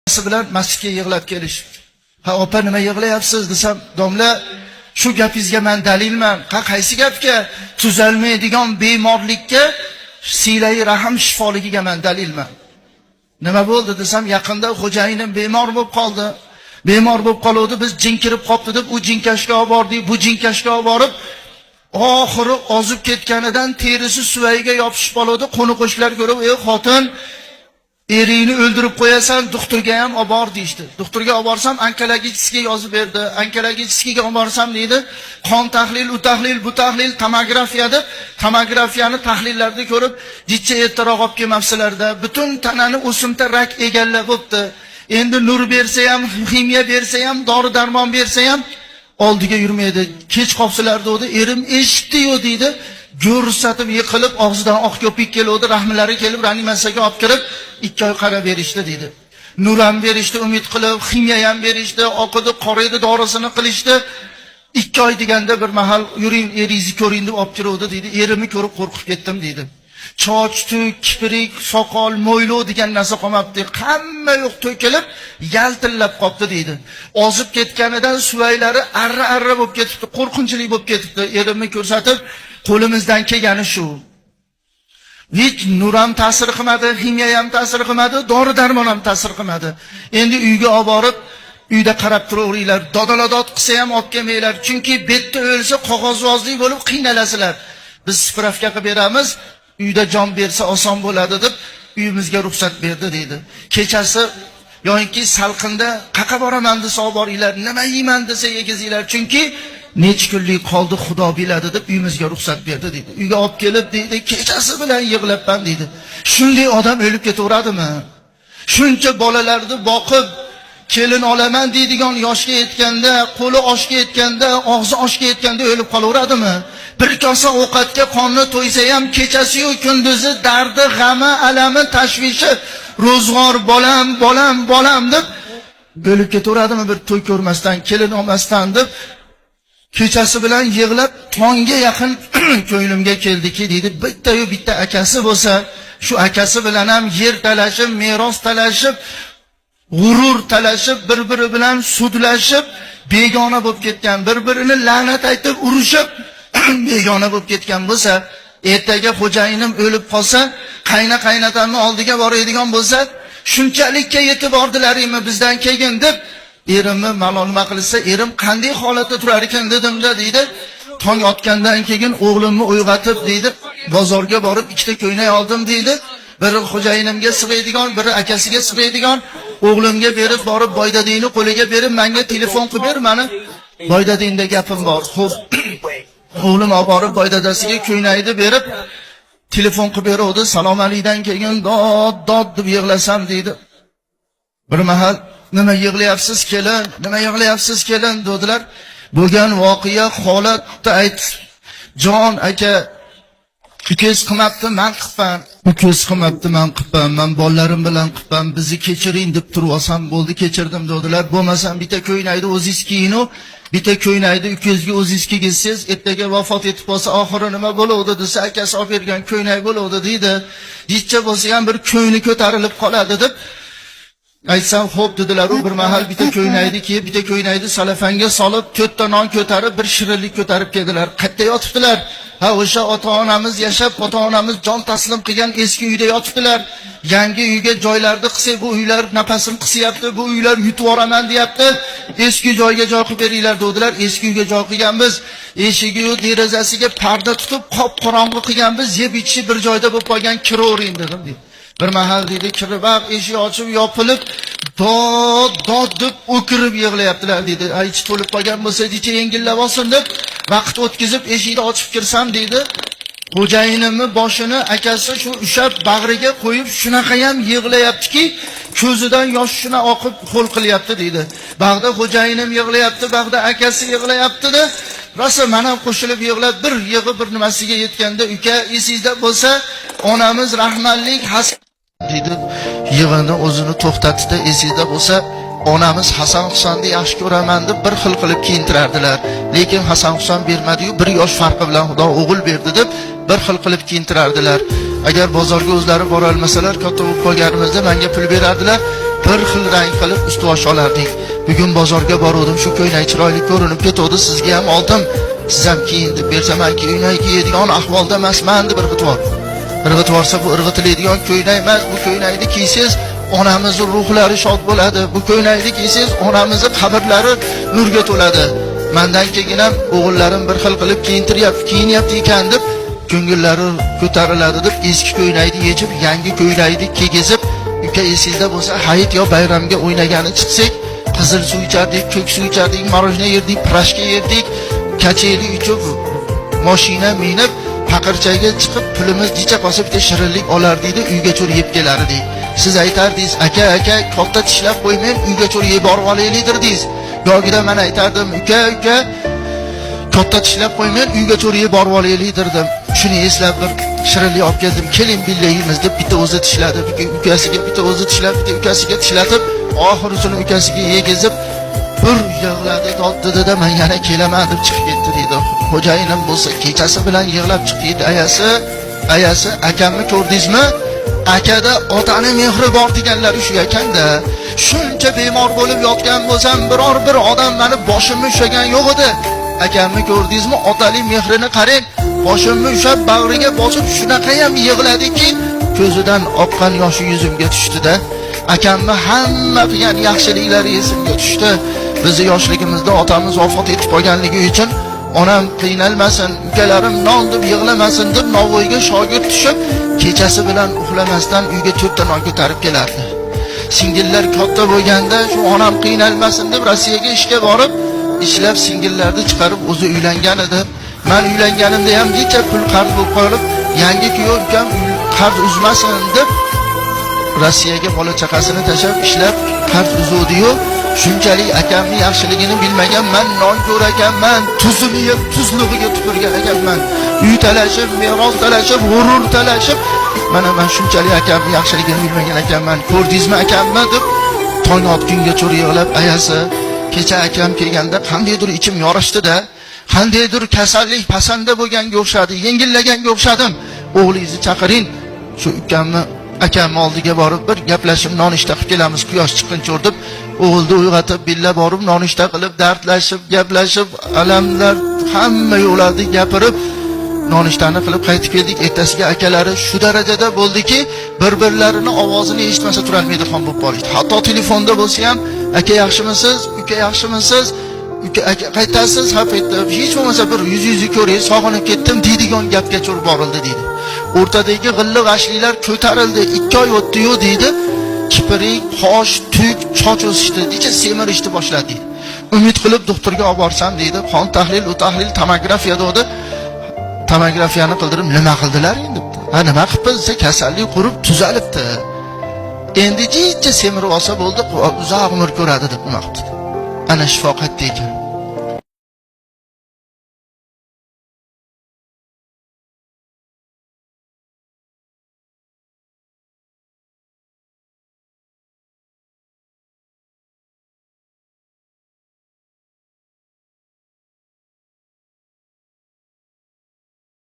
Bilan masjidga yig'lab kelishibdi. Ha, opa, nima yig'layapsiz desam, domla, shu gapingizga man dalilman. Ha, qaysi gapga? Tuzalmaydigan bemorlikka siylai rahm shifoligiga man dalilman. Nima bo'ldi desam, yaqinda xo'jayinim bemor bo'lib qoldi. Bemor bo'lib qoluvdi, biz jin kirib qopti deb u jinkashga olib bordik, bu jinkashga olib borib, oxiri ozib ketganidan terisi suvagiga yopishib qoluvdi. Qo'ni qo'shnilar ko'rib, "Ey xotin, eringni o'ldirib qo'yasan, doktorga ham olib bor" deyishdi. Doktorga olib borsam, onkologический yozib berdi. Onkologическийga olib borsam deydi, qon tahlil, u tahlil, bu tahlil, tomografiya deb, tomografiyani tahlillarni ko'rib, jicha ertaroq olib kelmabsizlarda, butun tanani o'simta rak egallab bo'pti. Endi nur bersa ham, ximiya bersa ham, dori darmon bersa ham oldiga yurmaydi. Kech qolibsizlar dedi. Erim eshitdi-yu deydi. Ko'rsatib yiqilib, og'zidan oq ko'pik keluvdi, rahmlari kelib reanimatsiyaga olib kirib, 2 oy qarab berishdi deydi. Nur ham berishdi, umid qilib, ximiya ham berishdi, oqidi, qoraydi, dorisini qilishdi. 2 oy deganda bir mahal yuring, eringizni ko'ring deb olib kiruvdi deydi. Erimni ko'rib qo'rqib ketdim deydi. Choch, tuk, kiprik, soqol, mo'ylov degan narsa qolmabdi. Hamma yo'q to'kilib, yaltillab qopti deydi. Ozib ketganidan suvaylari arra-arra bo'lib ketibdi, qo'rqinchli bo'lib ketibdi. Erimni ko'rsatib, qo'limizdan kelgani shu. Hech nur ham ta'sir qilmadi, ximiya ham ta'sir qilmadi, dori darmon ham ta'sir qilmadi. Endi uyga olib borib, uyda qarab turaveringlar. Dodaladod qilsa ham olib kelmanglar, chunki betda o'lsa qog'ozvozlik bo'lib qiynalasizlar. Biz spravka qilib beramiz, uyda jon bersa oson bo'ladi deb uyimizga ruxsat berdi deydi. Kechasi yoinki salqinda qaqa boraman desa olib boringlar, nima yeyman desa yegizinglar, chunki necha kunlik qoldi Xudo biladi deb uyimizga ruxsat berdi deydi. Uyga olib kelib deydi, kechasi bilan yig'labman deydi. Shunday odam o'lib ketaveradimi? Shuncha bolalarni boqib kelin olaman deydigan yoshga yetganda, qo'li oshga yetganda, og'zi oshga yetganda o'lib qolaveradimi? Bir kosa ovqatga qonni to'ysa ham kechasi-yu kunduzi dardi, g'ami, alami, tashvishi, ro'zg'or bolam, bolam, bolam deb o'lib ketaveradimi bir to'y ko'rmasdan, kelin olmasdan deb kechasi bilan yig'lab tongga yaqin ko'nglimga keldiki deydi, bitta-yu bitta akasi bo'lsa, shu akasi bilan ham yer talashib, meros talashib, g'urur talashib, bir-biri bilan sudlashib, begona bo'lib ketgan, bir-birini la'nat aytib urushib, begona bo'lib ketgan bo'lsa, ertaga xo'jayinim o'lib qolsa, qayna qaynatamni oldiga boradigan bo'lsa, shunchalikka yetib bordilaringmi bizdan keyin deb erimni malol nima qilsa, erim qanday holatda turar ekan dedimda deydi. Tong otgandan keyin o'g'limni uyg'otib deydi, bozorga borib 2 ta ko'ylak oldim deydi. Biri xo'jayinimga sig'aydigan, biri akasiga sig'aydigan. O'g'limga berib borib boydadingni qo'liga berib, menga telefon qilib ber, mani boydadingda gapim bor. Xo'p, o'g'lim olib borib boydadasiga ko'ylakni berib telefon qilib beruvdi. Salom alikdan keyin dod dod deb yig'lasam deydi. Bir mahal nima yig'layapsiz kelin, nima yig'layapsiz kelin dedilar. Bo'lgan voqea holatni ayt. Jon aka, ukangiz qilmabdi, man qilibman. Ukangiz qilmabdi, man qilibman. Man bolalarim bilan qilibman. Bizni kechiring deb turib olsam bo'ldi, kechirdim dedilar. Bo'lmasam bitta ko'ylakni o'zingiz kiyinu, bitta ko'ylakni ukangizga o'zingiz kiygizsangiz, ertaga vafot etib qolsa oxiri nima bo'ladi desa, akasi olib bergan ko'ylak bo'ladi deydi. Jichcha bo'lsa ham bir ko'ngli ko'tarilib qoladi deb aytsam, xo'p dedilar. U bir mahal bitta ko'ylakni kiyib, bitta ko'ylakni salafanga solib, 4 ta non ko'tarib, bir shirinlik ko'tarib keldilar. Qayerda yotibdilar? Ha, o'sha ota-onamiz yashab, ota-onamiz jon taslim qilgan eski uyda yotibdilar. Yangi uyga joylarni qilsak, bu uylar nafasim qisyapti, bu uylar yutib yuboraman deyapti. Eski joyga joy qilib beringlar dedilar. Eski uyga joy qilganmiz. Eshigiyu derazasiga parda tutib, qop-qorong'i qilganmiz. Yeb ichishi bir joyda bo'lib qolgan, kiravering dedim deydi. Bir mahal deydi, kirib, eshik ochib yopilib, dod dod deb o'kirib yig'layaptilar deydi. Ay, ichi to'lib qolgan bo'lsa, ichi yengillab olsin deb vaqt o'tkazib eshikni ochib kirsam deydi. Xo'jayinimni boshini akasi shu ushlab bag'riga qo'yib shunaqa ham yig'layaptiki, ko'zidan yosh shuna oqib ho'l qilyapti deydi. Bag'da xo'jayinim yig'layapti, bag'da akasi yig'layapti-da. Rosa men ham qo'shilib yig'lab bir yig'i bir nimasiga yetganda, uka, esingizda bo'lsa, onamiz rahmatlik has deydi. Yig'ini o'zini to'xtatdi, esingizda bo'lsa, onamiz Hasan Husanni yaxshi ko'raman deb bir xil qilib kiyintirardilar. Lekin Hasan Husan bermadi-yu, bir yosh farqi bilan Xudo o'g'il berdi deb bir xil qilib kiyintirardilar. Agar bozorga o'zlari bora olmasalar, katta bo'lib qolganimizda menga pul berardilar. Bir xil rang qilib ustvosh olardik. Bugun bozorga boruvdim, shu ko'ylak chiroyli ko'rinib ketuvdi, sizga ham oldim. Siz ham kiyin deb bersa, man ko'ylak kiyadigan ahvolda emasman deb irg'itib yubordi. Irg'itib yuborsa, bu irg'itiladigan ko'ylak emas, bu ko'ylakni kiysangiz onamizni ruhlari shod bo'ladi. Bu ko'ylakni kiysangiz onamizni qabrlari nurga to'ladi. Mandan keyin ham o'g'illarim bir xil qilib kiyintiryapti, kiyinyapti ekan deb ko'ngillari ko'tariladi deb eski ko'ylakni yechib, yangi ko'ylakni kiygizib, uka esingizda bo'lsa, hayit yo bayramga o'ynagani chiqsak, qizil suv ichardik, ko'k suv ichardik, мороженое yerdik, pirashka yerdik, kacheli uchib, mashina minib, paqirchaga chiqib, pulimiz jicha qolsa bitta shirinlik olardik, uyga cho'r yeb kelardik. Siz aytardingiz, aka, aka, katta tishlab qo'ymang, uyga cho'r yeb borib olaylik derdingiz. Yogida men aytardim, uka, uka, katta tishlab qo'ymang, uyga cho'r yeb borib olaylik derdim. Shuni eslab bir shirinlik olib keldim, keling billa yeymiz deb bitta o'zi tishladi, ukasiga bitta o'zi tishlab, bitta ukasiga tishlatib, oxirisini ukasiga yegizib, bir yig'ladi, dod dedi-da, men yana kelaman deb chiqib ketdi deydi. Xo'jayinim bo'lsa kechasi bilan yig'lab chiqdi deydi. Ayasi, ayasi, akamni ko'rdingizmi? Akada otani mehri bor deganlari shu ekanda. Shuncha bemor bo'lib yotgan bo'lsam, biror bir odam meni boshimni ushlagan yo'q edi. Akamni ko'rdingizmi? Otalik mehrini qarang. Boshimni ushlab bag'riga bosib shunaqa ham yig'ladiki, ko'zidan oqqan yoshi yuzimga tushdi-da. Akamni hamma qilgan yaxshiliklari esimga tushdi. Bizni yoshligimizda otamiz vafot etib qolganligi uchun onam qiynalmasin, ukalarim non deb yig'lamasin deb Navoiyga shogird tushib, kechasi bilan uxlamasdan uyga 4 ta non ko'tarib kelardi. Singillar katta bo'lganda shu onam qiynalmasin deb Rossiyaga ishga borib, ishlab singillarni chiqarib o'zi uylangan edi. Men uylanganimda ham necha pul qarz bo'lib qolib, yangi kuyov ukam qarz uzmasin deb Rossiyaga bola chaqasini tashlab ishlab qarz uzuvdi-yu, shunchalik akamning yaxshiligini bilmaganman, nonko'r ekanman, tuzini yeb tuzlig'iga tupurgan ekanman. Uy talashib, meros talashib, g'urur talashib, mana men shunchalik akamning yaxshiligini bilmagan ekanman. Ko'rdingizmi akamni deb tong otgungacha yig'lab, ayasi, kecha akam kelganda qandaydir ichim yorishdi-da, qandaydir kasallik pasanda bo'lganga o'xshadi, yengillaganga o'xshadim. O'g'lingizni chaqiring, shu ukamni akamni oldiga borib bir gaplashib nonushta qilib kelamiz, quyosh chiqquncha deb o'g'ilni uyg'otib billa borib nonushta qilib, dardlashib, gaplashib, alamlar hamma yo'llarni gapirib nonushtani qilib qaytib keldik. Ertasiga akalari shu darajada bo'ldiki, bir-birlarini ovozini eshitmasa turolmaydigan bo'lib qolishdi. Hatto telefonda bo'lsa ham, aka yaxshimisiz, uka yaxshimisiz, uka aka qaytasiz, ha qaytdim, hech bo'lmasa bir yuz-yuzni ko'ray, sog'inib ketdim deydigan gapga borildi deydi. O'rtadagi g'illi g'ashliklar ko'tarildi. 2 oy o'tdi-yu deydi. Kipirik, qosh, tuk, choch o'sishdi, necha semirishni boshladi deydi. Umid qilib doktorga olib borsam deydi, qon tahlil, u tahlil, tomografiya dedi. Tomografiyani qildirib nima qildilar endi? Ha, nima qilibmiz desa, kasallik qurib tuzalibdi. Endi jicha semirib olsa bo'ldi, uzoq umr ko'radi deb nima qilibdi. Ana shifo qayerda ekan?